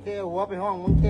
ເຄ ເອົາຫົວໄປຫ້ອງເບິ່ງເຄ.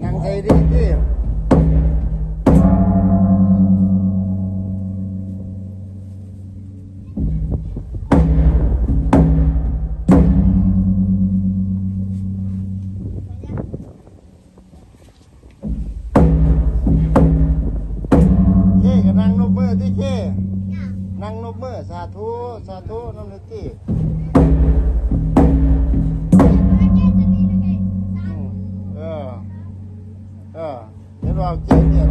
ນັ່ງໃສ່ດີຕິ. ເຄ ກໍນັ່ງນົບມືຕິເຄ. ນັ່ງນົບມື ສາທຸ ສາທຸນຳເດີຕິ. ອືມ ເອີ ເອີ ເຫັນວ່າເຈັບເດ.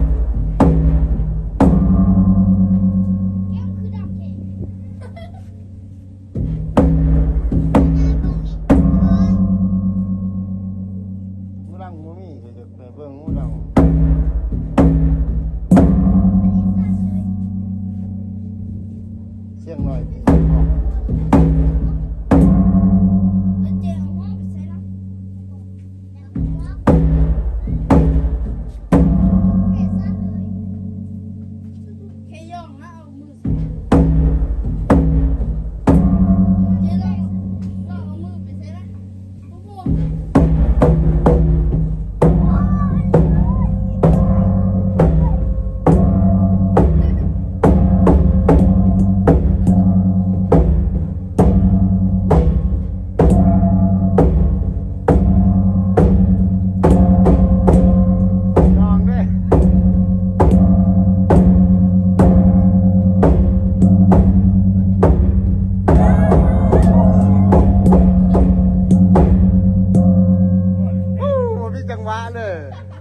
ຜູ້ຫຼັງບໍ່ມີ ໄປເບິ່ງຫູດັງ ສຽງໜ້ອຍດີ. ໂອ້ ບໍ່ມີຈັງຫວະເລີຍ.